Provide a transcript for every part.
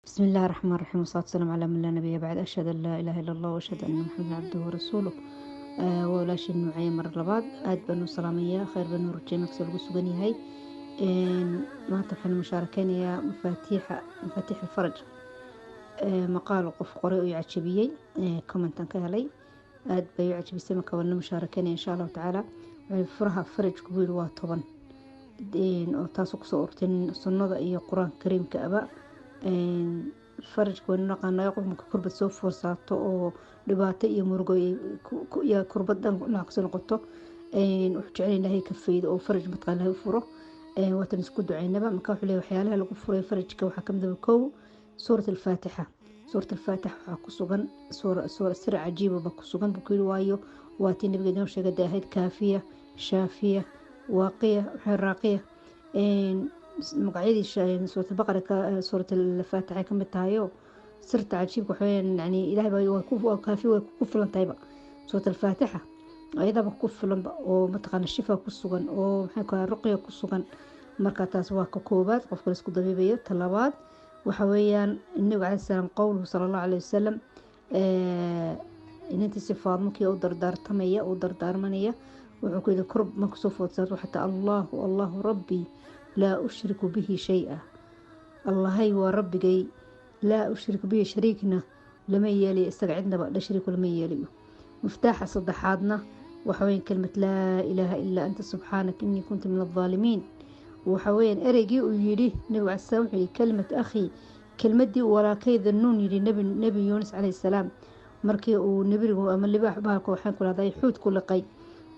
بسم الله الرحمن الرحيم، والصلاة والسلام على من لا نبي بعد. أشهد أن لا إله إلا الله وأشهد أن محمدا عبده ورسوله. Walaashay Nuuceye, mar labaad aad baan u salaamayaa, khayr baan u rajey markasta lagu sugan yahay. Maanta waxaan musaarakeynayaa mafaatiixa, mafaatiix alfaraj. Maqaal qof qoray oo i cajabiyey, commentan ka helay, aad bay u cajabisay. Marka waan la mushaarakeynaya insha Allahu tacaala. Furaha farajku buu yiri waa 10, oo taasoo kusoo urtay sunnada iyo Qur-aanka Kariimka aba. Farajka waynu naqaanaa, qof marka kurbad soo foorsaato oo dhibaato iyo murugo iyo kurbad dhan dhinac kasoo noqoto, wuxuu jecel Ilaahay ka faydo oo faraj mataqaan Ilaahay u furo. Waatan isku ducaynaba. Marka wuxuu leeyahay waxyaalaha lagu furay farajka waxaa kamid ah: kow, Suurat Alfaatixa. Suurat Alfaatixa waxaa ku sugan suura sir cajiiba ba ku sugan buu ku yiri, waayo waa tii nabiga inoo sheegay dee ahayd kaafiya, shaafiya, waaqiya, waxay raaqiya. Magacyadii Suurat Albaqara Suurat Alfaatixa ka mid tahayo. Sirta cajiibka waxa weeyaan, yani Ilahay baa waa kaafi, way ku filan tahayba Suurat Alfaatixa, ayadaba ku filanba oo mataqaana shifa ku sugan oo maxay ku ruqya ku sugan. Marka taas waa ka koobaad qofka la isku dabiibayo. Ta labaad waxa weeyaan Nabiga calayhi salaam, qowluhu sala Allahu calayhi wasalam, inantiisi Faadmo kii u dardaartamaya, u dardaarmanaya, wuxuu ku yidhi: kurb marka soo food saarto, xataa "Allahu, Allahu rabbi, laa ushriku bihi shay-a." Allahay waa rabbigay, laa ushriku bihi, shariikna lama yeelayo isaga cidnaba, la shariiku lama yeelayo. Miftaaxa saddexaadna waxa weeyaan kelmad "Laa ilaaha ilaa anta, subxaanak, innii kuntu min aldaalimiin." Waxa weeyaan ereygii uu yidhi nabigu calayi salam, wuxuu yidhi kelmad akhi, kelmadii uu walaakay Danuun yidhi Nebi Yuunus calayhi salaam markii uu nebigu ama libaax bahalka waxaan ku lahday xuud ku liqay,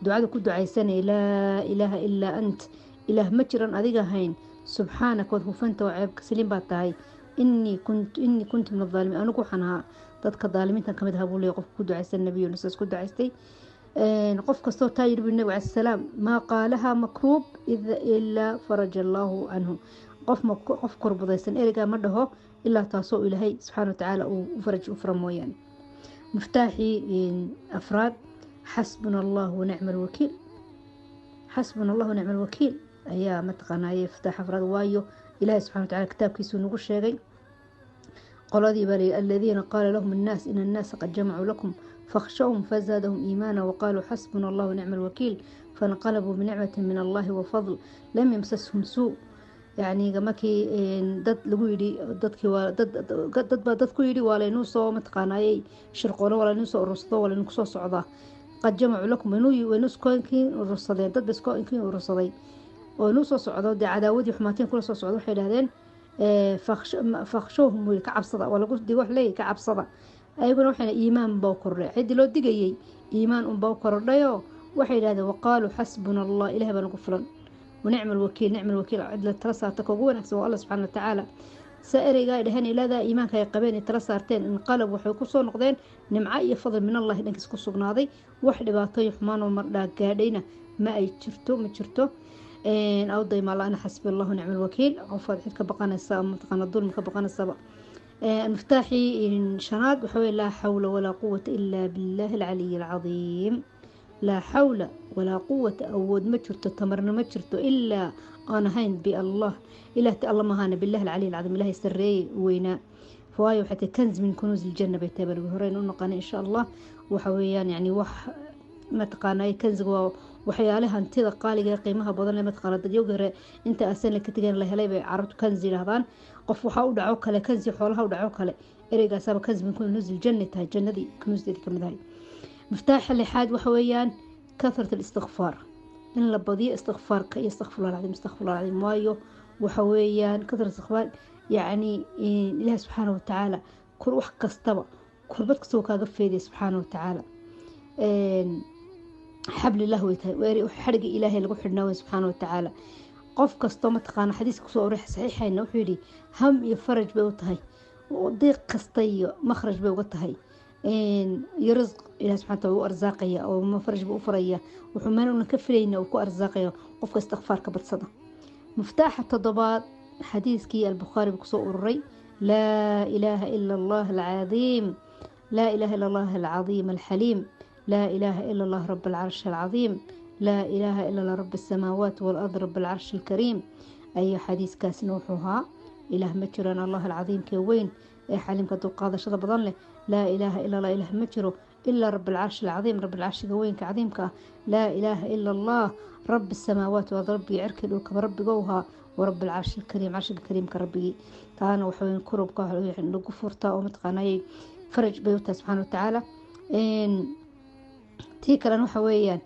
ducada ku ducaysanaya: "Laa ilaaha ilaa ant," ilaah ma jiran adiga ahayn, "subxaanak," waad hufanta oo ceebka saliim baad tahay, "innii kuntu min aldaalimiin," anigu waxaan ahaa dadka daalimiintan kamid ahaa buu leeyahay. Qofka ku ducaysan, Nabi Yuunus ku ducaystay, qof kastoo taa yidhi buu nabigu calayhi salaam: "Maa qaalaha makruub ilaa faraja Allaahu canhu." Qof kurbadaysan ereygaa ma dhaho ilaa taasoo Ilaahay subxaana watacaala uu faraj u fura mooyaane. Miftaaxii afraad: "Xasbuna Allah wanicma alwakiil." "Xasbuna Allah wanicma alwakiil" ayaa mataqaanaaye miftaax afraad, waayo Ilaahay subxana watacaala kitaabkiisuu nagu sheegay qoladii baa layidhi: "Aladiina qaala lahum annaas ina annaasa qad jamacuu lakum fakhshawhum fazaadahum iimaana waqaaluu xasbuna Allah wanicma alwakiil fanqalabuu binicmatin min Allahi wafadl lam yamsashum suu." Yacni markii dad lagu yidhi, dadkii waa dad baa dad ku yidhi waa laynuu soo mataqaanaayey shirqoolo, waa laynuu soo urursado, waa laynuu kusoo socdaa. "Qad jamacuu lakum," waynuu iskoinkiin urursadeen, dad ba iskoinkiin urursaday oo inuu soo socdo dee cadaawadii xumaatiin kula soo socdo. Waxay idhahdeen "fakhshowhum," wiil ka cabsada, waa lagu digo, wax leeyahy ka cabsada. Ayaguna waxayna iimaan baa kordhay, ciddii loo digayey iimaan unbaa kordhayoo waxay yidhahdeen "waqaaluu xasbuna Allah," Ilaah baa nagu filan, "wanicma alwakiil," nicma alwakiil, cid la tala saarta ka ugu wanaagsan waa Alla subxaana watacaala. Saa ereygaa ay dhaheen, ilaadaa iimaanka ay qabeen ay tala saarteen, inqalab waxay kusoo noqdeen nimco iyo fadl min Allahi dhankiis ku sugnaaday. Wax dhibaato iyo xumaan oo mardhaa gaadhayna ma ay jirto, ma jirto. Awday maala ana "xasbi Allahu nicma alwakiil," qofaad cid ka baqanaysa ama mataqaana dulmi ka baqanaysaba. Miftaaxii shanaad waxa weye "Laa xawla walaa quwata ilaa billahi alcaliyi alcadiim." Laa xawla walaa quwata, awood ma jirto, tamarna ma jirto, ilaa aan ahayn biallah, ilaah ti Alla mahaana, billahi alcaliy alcadiim, Ilahay sarreeyey weynaa. Waayo waxay tahay kanz min kunuuz iljanna bay tahay, bal horeyn u naqanay insha Allah. Waxa weeyaan yani wax mataqaanaa kanziga waa waxyaalaha hantida qaaliga ee qiimaha badan ee mataqaana dadyowgii hore inta asan la ka tegeen la helay bay carabtu kanzi yidhaahdaan. Qof waxaa u dhaco kale kanzi, xoolaha u dhaco kale, ereygaasaba kanzi min kunuuz iljanna tahay, jannadii kunuusdeedii kamid ahay. Miftaaxa lixaad waxa weeyaan kathrat alistikfaar, in la badiyo istikfaarka iyo "Astakfirullah alcadiim, astakfirullah alcadiim." Waayo waxa weeyaan kathrat istikfaar, yacni Ilaah subxaana watacaala kur wax kastaba, kurbad kastaba kaaga feedaya subxaana watacaala. Xablilah way tahay xadhiga Ilaahay lagu xidhnaa wey subxaana watacaala. Qof kastoo mataqaana xadiiska kusoo uray saxiixayna wuxuu yidhi ham iyo faraj bay u tahay, diiq kasta iyo makhraj bay uga tahay, iyo risq Ilaah subxana wataala u arsaaqaya oo faraj buu u furaya, wuxuu meel una ka filayna uu ku arsaaqaya qofka istikfaarka badsada. Miftaaxa toddobaad xadiiskii Albukhaari buu kusoo ururay: "Laa ilaaha ila Allah alcadiim, laa ilaaha ila Allah alcadiim alxaliim, laa ilaaha ila Allah rab alcarshi alcadiim, laa ilaaha ila Allah rab asamaawaat walard rab alcarshi alkariim." Ayaa xadiiskaasina wuxuu ahaa Ilaah ma jiraan Allah alcadiimkee weyn ee xaliimka dulqaadashada badan leh. Laa ilaaha ila Allah, ilaah ma jiro ilaa rabi alcarshi alcadiim, rabbi alcarshiga weynka cadiimka ah. Laa ilaaha ila Allah, rabi asamaawaati waad rabbigii cirkii dhulkaba rabbigowhaa, warabbi alcarshi alkariim, carshiga kariimka rabbigii. Taana waxaweyn kurubka lagu furtaa oo mataqaanayay faraj bay u tahay subxaana watacaala. Tii kalena waxa weeyaan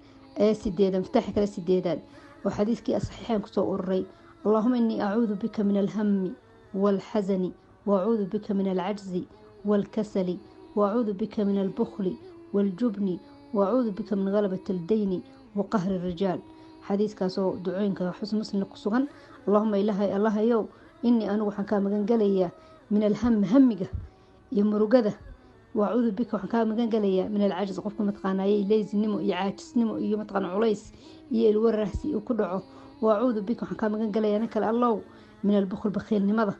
sideedaad, miftaaxi kale sideedaad oo xadiiskii saxiixeen kusoo ururay: Allahuma inii acuudu bika min alhami waalxasani, waacuudu bika min alcajzi waalkasali, waacuudu bika min albukhli waaljubni, waacuudu bika min galabati aldeyni wa qahri rijaal. Xadiiskaasoo ducooyinka xusn muslimna ku sugan. Allahuma ilaahay allahayow, inii anigu waxaan kaa magangelayaa min alhami, hamiga iyo murugada, waacuudu bika waxaan kaa magan gelayaa min alcajz, qofka mataqaanayay leysinimo iyo caajisnimo iyo mataqaana culays iyo ilwarahsi uu ku dhaco. Waacuudu bika waxaan kaa magan gelayaa nin kale allow min albukhl, bakhiilnimada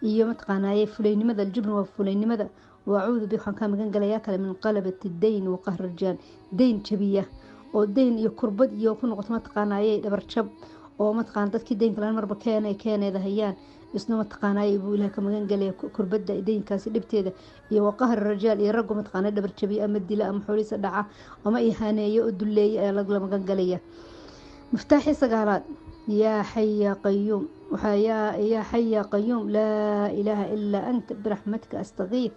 iyo mataqaanayay fulaynimada, aljubn waa fulaynimada. Waacuudu bika waxaan kaa magan gelayaa kale min qalabati dayn wa qahri rijaal, dayn jabiya oo dayn iyo kurbad iyo ku noqoto mataqaanayay dhabarjab oo mataqaana dadkii daynka laan marba keenay keeneeda hayaan isna mataqaanay buu ilaah ka magan galaya kurbada daynkaasi dhibteeda iyo waqahri rajaal iyo raggu mataqaana dhabar jabiya ama dila ama xoolihiisa dhaca ama ihaaneeyo oo duleeya ayaa lagala magan galaya. Miftaaxii sagaalaad: yaa xay yaa qayuum, waxaa yaa xay yaa qayuum, laa ilaaha ilaa anta, biraxmatika astakiif.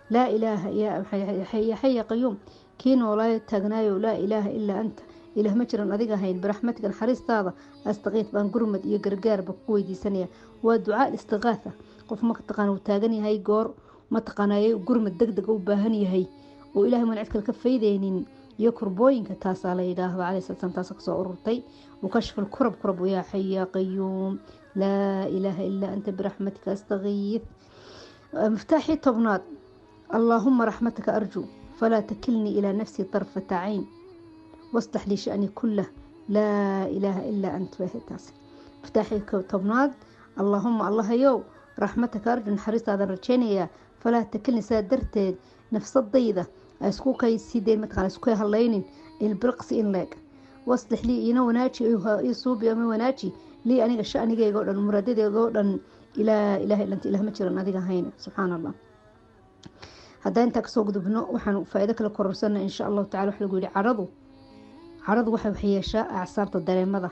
Laa ilaaha yaa xay yaa qayuum, kii noolaayo taagnaayo, laa ilaaha ilaa anta, ilaah ma jiran adiga ahayn, biraxmatika naxariistaada, astakiif baan gurmad iyo gargaarba ku weydiisanaya. Waa ducaa istiqaatha. Qof mataqaana uu taagan yahay goor mataqaanay gurmad deg deg u baahan yahay oo ilahay maan cid kale ka faydeynin iyo kurbooyinka, taasaa la yidhaahdo caleyhi salatu salam, taasa kasoo ururtay. Wakashfu lkurab, kurab, yaa xay yaa qayuum, laa ilaaha ilaa anta, biraxmatika astakiif. Miftaaxii 10aad: allaahuma raxmataka arju, falaa takilnii ilaa nafsii tarfata cayn, waslax lii shanii kulah, laa ilaaha ilaa ant. Taas miftaaxii 10aad: allaahuma allahayow, raxmataka arju, naxariistaadan rajeynayaa, falaa takilnii, saa darteed nafsadayda isku kay sideen mataqana isku kay hadlaynin ilbiriqsi in leeg, waslix lii iina wanaaji, ii suubi ama wanaaji, lii aniga sha'nigayga oo dhan, muraadadeyga oo dhan, ilaa ilaha illa anta, ilaah ma jiran adiga ahayn. Subxaan Allah. Haddaan intaa kasoo gudubno, waxaan faa'iido kale kororsana insha Allahu tacala. Waxa lagu yihi cadhadu waxay waxyeeshaa acsaabta dareemada,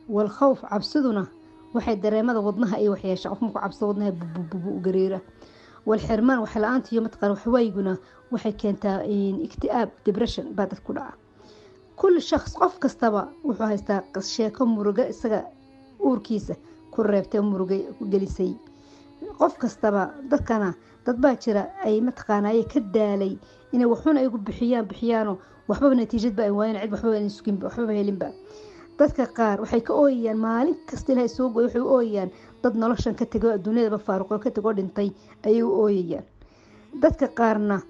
walkhawf cabsiduna waxay dareemada wadnaha ay waxyeeshaa. Qof markuu cabsado wadnaha bububu u gariira. Walxirmaan wax la-aanta iyo mataqana waxwayguna waxay keentaa ikti'aab, depression baa dad ku dhaca. Kulli shakhs, qof kastaba wuxuu haystaa sheeko muruga isaga uurkiisa ku reebtay, muruga ku gelisay qof kastaba. Dadkana dad baa jira ay mataqaanaaye ka daalay inay waxun ay gu bixiyaan bixiyaano waxbaba natiijadba ay waayeen, cid waxbaba aan suginba, waxbaba helinba. Dadka qaar waxay ka ooyayaan maalin kasta ilaahay soo gooyo, waxay u ooyayaan dad noloshan ka tegay oo adduunyadaba faaruqo ka tegoo dhintay ayay u ooyayaan. Dadka qaarna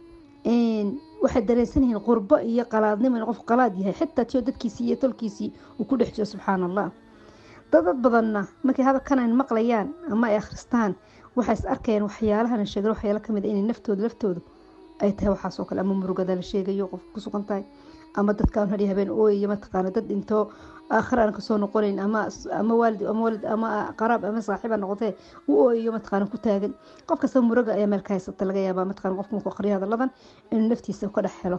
waxay dareensan yihiin qurbo iyo qalaadnimo, in qof qalaad yahay xitaa tiyo dadkiisii iyo tolkiisii uu ku dhex jiro. Subxaan Allah. Dad badanna markay hadalkan ay maqlayaan ama ay akhristaan waxay is arkayaan waxyaalahan la sheegay, waxyaalo kamid ah inay naftooda laftoodu ay tahay waxaas oo kale, ama murugada la sheegayo qof ku sugan tahay, ama dadkaan hadhi habeen ooyaya mataqaana dad dhintoo aakhir aan kasoo noqonayn, ama waalid ama walad ama qaraab ama saaxiib ha noqotee u ooyayo mataqaana ku taagan. Qof kasta muruga ayaa meel ka haysata laga yaabaa mataqaana qofka markuu akhriyo hadalladan inuu naftiisa ka dhex helo.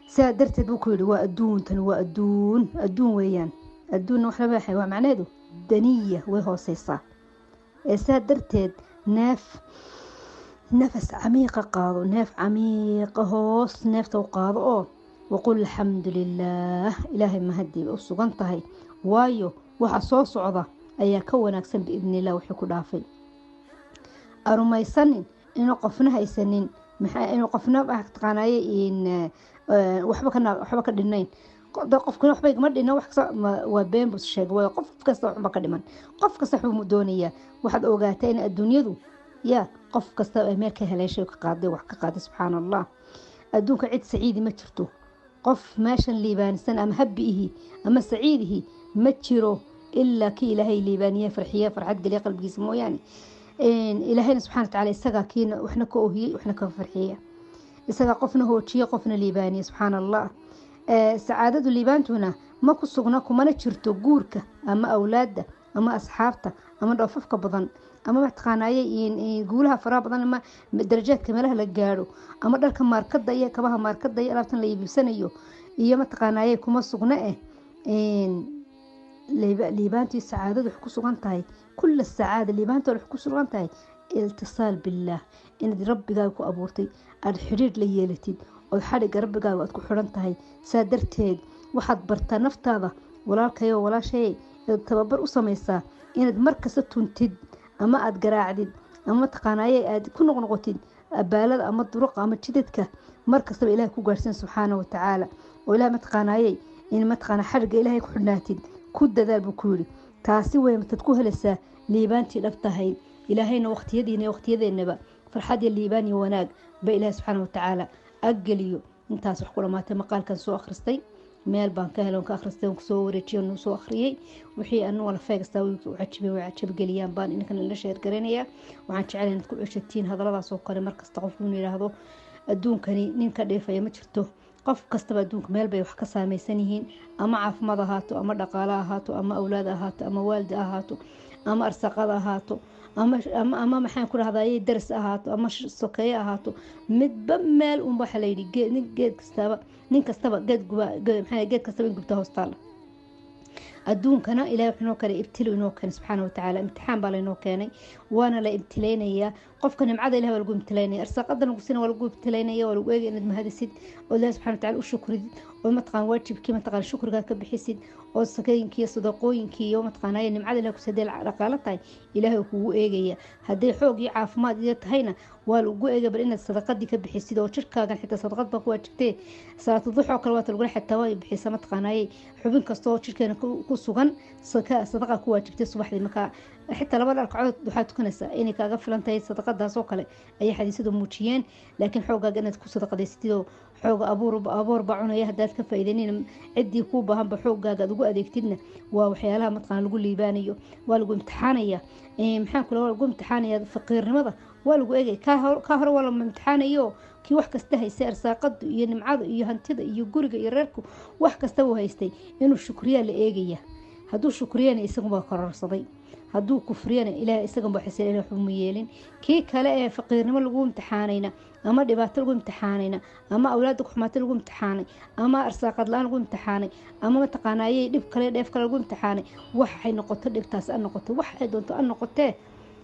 Sidaa darteed buu ku yidhi: waa adduuntan, waa adduun, adduun weeyaan. Adduunna wax lama waa macnaheedu daniya, way hooseysaa. Ee saa darteed neef, nafas camiiqa qaado, neef camiiqa hoos neefta u qaado oo waqul alxamdu lilaah, ilaahay mahadii bay u sugan tahay, waayo waxa soo socda ayaa ka wanaagsan biidni illah. Wixii ku dhaafay arumaysanin inuu qofna haysanin, maxaa inuu qofna taqaanaye in waxba ka dhinayn qofkuna waxba igama dhina, wax kasta waa been buu sheegay, waayo qof kasta waxba ka dhiman, qof kasta waxbuu doonayaa. Waxaad ogaataa in adduunyadu yaa qof kasta ay meel ka heleeshay, ka qaaday, wax ka qaaday. Subxaan Allah. Adduunka cid saciidi ma jirto, qof meeshan liibaanisan ama habbiihi ama saciidihi ma jiro ilaa kii ilaahay liibaaniye, farxiye, farxad geliya qalbigiisa mooyaane. Ilaahayna subxana watacaala isagaa kiina waxna ka ohiyey, waxna ka farxiya, isagaa qofna hoojiye, qofna liibaaniye. Subxaana Allah. Sacaadadu liibaantuna ma ku sugna kumana jirto guurka ama awlaadda ama asxaabta ama dhoofafka badan Ama mataqaanaaye guulaha faraha badan ama darajaadka meelaha la gaadho ama dharka maarkada iyo kabaha maarkada iyo alaabtan la iibsanayo iyo mataqaanaaye kuma sugna. Liibaantii sacaadadu wax ku sugan tahay, kulla sacaada liibaanta wax ku sugan tahay iltisaal billaah, inaad rabbigaaga ku abuurtay aada xidhiidh la yeelatid ood xadhigga rabbigaaga aad ku xidhan tahay. Saa darteed waxaad bartaa naftaada, walaalkayo, walaashay, inaad tababar u samaysaa inaad markasta tuntid ama aada garaacdid ama mataqaanaaye aad ku noqnoqotid abaalada ama duruqa ama jidadka markastaba Ilahay ku gaarhsiin subxaana watacaala, oo Ilahay mataqaanaaye in mataqaana xadhigga Ilahay ku xidhnaatid ku dadaal buu ku yidhi. Taasi way matad ku helaysaa liibaantii dhabtahay. Ilaahayna waqtiyadiina waqtiyadeennaba farxad iyo liibaan iyo wanaag ba Ilaahay subxaana watacaala aggeliyo. Intaas wax ku dhamaatay maqaalkan soo akhristay, meel baan ka helay oon ka akhristay oon kusoo wareejiyay oon soo akhriyay. Wixii anu wala feegastaa way u cajabay, way cajabgeliyaan baan ininkan la sheergaranayaa. Waxaan jecelahay inaad ku ceshatiin hadalladaas oo kale. Markasta qofku inuu yidhaahdo adduunkani nin ka dheefaya ma jirto. Qof kastaba adduunka meel bay wax ka saameysan yihiin, ama caafimaad ahaato, ama dhaqaale ahaato, ama awlaad ahaato, ama waalid ahaato, ama arsaqada ahaato, ama maxaan ku rahdaye daris ahaato, ama sokeeye ahaato. Midba meel unba waxaa layidhi nin geed kastaba, nin kastaba geed guba, maxaa geed kastaba in gubta hoostaala. Adduunkana Ilahay wuxuu inoo keenay ibtilo, inoo keenay subxaana watacaala. Imtixaan baa laynoo keenay, waana la ibtileynayaa qofka. Nimcada Ilahay waa lagu ibtileynaya, arsaaqada lagu siina waa lagu ibtileynaya, waa lagu eegaya inaad mahadisid oo Ilahay subxana watacala u shukridid oo mataqaan waajibkii mataqaan shukrigaa ka bixisid oo sakooyinkii iyo sadaqooyinkii iyo mataqaanaaye nimcada Ilahay kusi. Hadday dhaqaalo tahay, Ilahay uu kugu eegaya. Hadday xoog iyo caafimaad iyo tahayna, waa lagu eegaya bal inaad sadaqadii ka bixisid oo jirkaagan xitaa sadaqad baa ku waajibtee. Salaatu duxoo kale waata lagula xitaa waa bixisa mataqaanaaye xubin kasta oo jirkeena ku sugan sadaqa ku waajibtay subaxdii. Markaa xitaa laba ragcadood waxaad tukanaysaa inay kaaga filan tahay sadaqadaas oo kale ayay xadiisadu muujiyeen. Laakiin xoogaaga inaad ku sadaqadaysatid oo xooga abuur abuur baa cunaya haddaad ka faa'iidaynina, ciddii kuu baahanba xoogaaga aad ugu adeegtidna, waa waxyaalaha mataqaana lagu liibaanayo. Waa lagu imtixaanaya, maxaan kula, waa lagu imtixaanaya faqiirnimada, waa lagu eegay. Kaa hore waa la imtixaanayo, kii wax kasta haystay, arsaaqadu iyo nimcadu iyo hantida iyo guriga iyo reerku wax kasta uu haystay, inuu shukriyaa la eegaya. Hadduu shukriyana isagunbaa kororsaday, hadduu kufriyana Ilaah isaganba xiseen ilaah waxba ma yeelin. Kii kale ee faqiirnimo lagu imtixaanayna ama dhibaato lagu imtixaanayna ama awlaadda kuxumaata lagu imtixaanay ama arsaaqad la-aan lagu imtixaanay ama mataqaanaayey dhib kale dheef kale lagu imtixaanay, waxay noqoto dhibtaas a noqoto, waxay doonto a noqotee,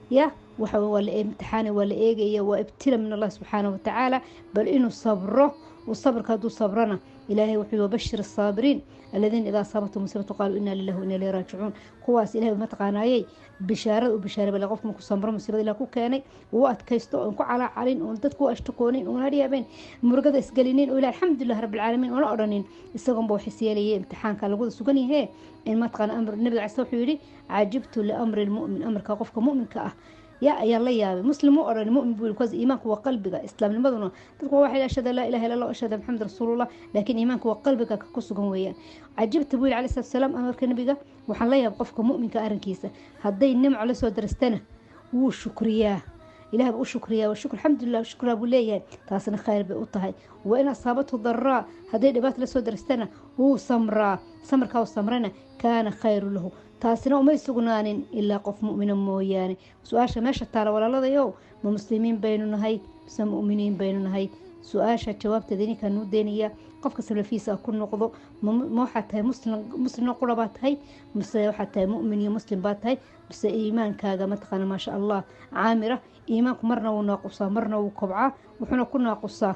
ya waxa waa la imtixaanay, waa la eegaya, waa ibtila min Allah subxaana watacaala bal inuu sabro. Sabrka hadduu sabrana, Ilaahay wuxuu wabashir asaabiriin aladiina idaa asaabathum musiibatu qaaluu inaa lillahi wa inaa ilayhi raajicuun. Kuwaas Ilahay mataqaanaayey bishaarada u bishaaray. Bale qofka markuu samro musiibada Ilaah ku keenay, uu adkaysto oon ku calaacalin oon dadku u ashtakoonin oon hadyaabeen murugada isgelinin oo Ilaah alxamdulilah rabbilcaalamiin oona odhanin, isagoonba wax isyeelayay imtixaanka laguda sugan yahee in mataqaana amr. Nabiga cisa wuxuu yidhi: cajibtu liamri lmu'min, amarka qofka mu'minka ah ya ayaan la yaabay. Muslim u odhan, mu'min buu because iimaanku waa qalbiga. Islaamnimaduna dadku waxay ashhadu laa ilaha illa Allah, ashhadu Maxamed rasuulullah, laakiin iimaanku waa qalbiga ku sugan weeyaan. Cajibta buu yidhi calayhi salaatu wasalaam amarka nabiga, waxaan la yaabay qofka mu'minka arrinkiisa. Hadday nimco la soo darastana wuu shukriyaa, Ilaah buu u shukriyaa, shukr alxamdulilah shukraa buu leeyahay, taasna khayr bay u tahay. Wa in asaabathu daraa, hadday dhibaato la soo darastana wuu samraa, samarkaa uu samrana kaana khayru lahu. Taasina umay sugnaanin ilaa qof mu'mina mooyaane. Su-aasha meesha taala, walaaladayow, ma muslimiin baynu nahay mise mu'miniin baynu nahay? Su-aasha jawaabteeda idinkaa nuu deynaya. Qofka salafiisa ku noqdo, ma waxaad tahay muslim, muslimna qura baa tahay, mise waxaad tahay mu'min iyo muslim baa tahay, mise iimaankaaga mataqaana maasha Allah caamira? Iimaanku marna wuu naaqusaa, marna wuu kobcaa. Wuxuuna ku naaqusaa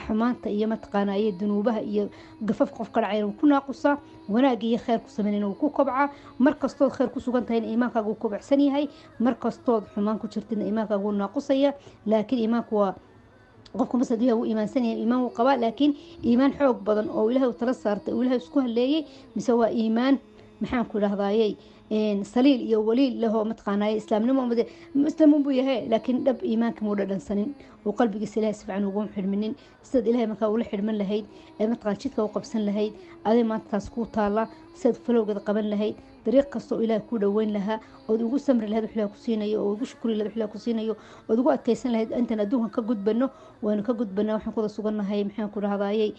xumaanta iyo mataqaana iyo dunuubaha iyo gafaf qof ka dhacayna wuu ku naaqusaa, wanaag iyo khayr ku sameynayna wuu ku kobcaa. Mar kastood khayr ku sugan tahayna iimaankaaga wuu kobcsan yahay, mar kastood xumaan ku jirtidna iimaankaaga wuu naaqusaya. Laakiin iimaanku waa qofku mas adduunyaha wuu iimaansan yahay, iimaan wuu qabaa, laakiin iimaan xoog badan oo Ilaahay u tala saartay oo Ilaahay isku haleeyay, mise waa iimaan maxaan ku idhahdayey saliil iyo waliil lahoo mataqaanaaye islaamnimo muslim buu yahay, laakiin dhab iimaanka muu dhadhansanin oo qalbigiisa Ilahay si fiican ugu xidhminin? Sidaad Ilahay markaa ula xidhman lahayd ee mataqaan jidka u qabsan lahayd aday maanta taas kuu taallaa. Sidaad falowgeeda qaban lahayd, dariiq kasta oo Ilahay kuu dhoweyn lahaa ood ugu samri lahayd wax Ilahay ku siinayo, oo ugu shukri lahayd wax Ilahay ku siinayo, ood ugu adkaysan lahayd intaan adduunkan ka gudbano, waanu ka gudbanaa. Waxaan kuwada sugannahay maxaan ku dhahdayey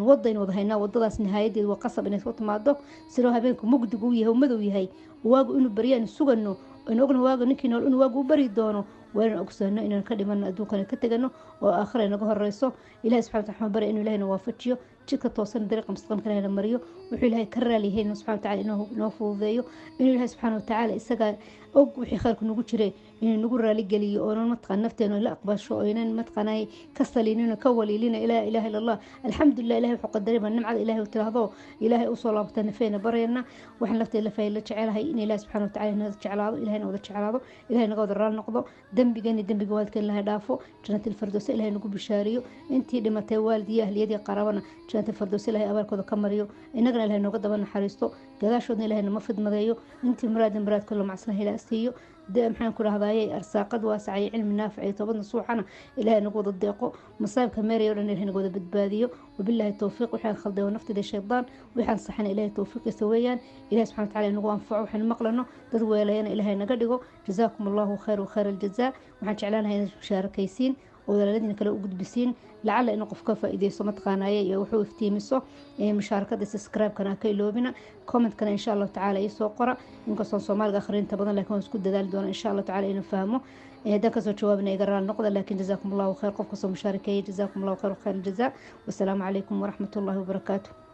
wadaynu wada haynaa. Wadadaas nihaayadeedu waa qasab inay soo timaado. Sidoo habeenku mugdigu u yahay, madow yahay, waagu inuu baryaanu sugano. Aynu ogna waaga ninkii nool inuu waagu u bari doono. Waa inaan ogsoonno inaan ka dhimano adduunkana ka tegano oo aakhira inaga horeyso. Ilahi subxana wataala waxaan barya inuu Ilahina waafajiyo jidka toosan, dariiqa mustaqimka Ilahina mariyo, wuxuu Ilahay ka raaliyahay subxana wataala inuu noo fududeeyo, inuu Ilahay subxaana watacaala isaga og wixii khayrku nagu jire inuu nagu raaligeliyo, oonan mataqaan nafteena la aqbasho, oynan mataqaanay ka saliinin, ka waliilina. Ilaa ilaha illa Allah, alxamdulilah, Ilahay wuxuu qadaray baa nimcada Ilahay u tiraahdo, Ilahay usoo laabta nafeena baryana. Waxaan lafteeda la la jecelahay in Ilahi subxana watacaala naga jeclaado, Ilahay na wada jeclaado, Ilahay naga wada raali noqdo, dembigeeni dembiga waalidkeen Ilahay dhaafo, Jannatilfirdows Ilahay nagu bishaariyo, intii dhimatay waalid iyo ahliyadii qaraabana Jannatilfirdows Ilahay abaalkooda ka mariyo, innagana Ilahay nooga daba naxariisto, gadaashoodna Ilahay nama fidmadeeyo, intii muraadna muraadkooda la macsanaha Ilaah siiyo, maxaan ku dhahdaye, arsaaqad waasacay, cilmi naafic iyo toobad nasuuxana Ilahay nagu wada deeqo, masaa'ibka meeraya o dhan Ilahay nagu wada badbaadiyo. Wabillahi towfiiq. Waxaan khalday oo naftida shaydaan, waxaan saxana Ilahay towfiiqiisa weeyaan. Ilahay subxana wataala inagu anfaco waxaan maqlano, dad weelayana Ilahay naga dhigo. Jazaakum Allahu khayr wa khayr aljazaa. Waxaan jeclaanahay inaad musaarakaysiin oo walaaladiina kale u gudbisiin, lacala inuu qof ka faa'iideysto mataqaanaye iyo wuxuu iftiimiso. Mushaarakada, subscribe-kana ka iloobina, comment-kana insha Allahu tacaala iisoo qora. Inkastoo Soomaaliga akhrinta badan, laakiin waan isku dadaali doona insha Allahu tacala inuu fahmo. Haddaan kasoo jawaabna iga raali noqda, laakiin jazaakum Allahu khayr qof kasoo mushaarakeeyay. Jazaakum Allahu khayr khayr aljazaa. Wasalaamu calaykum waraxmat ullahi wabarakaatu.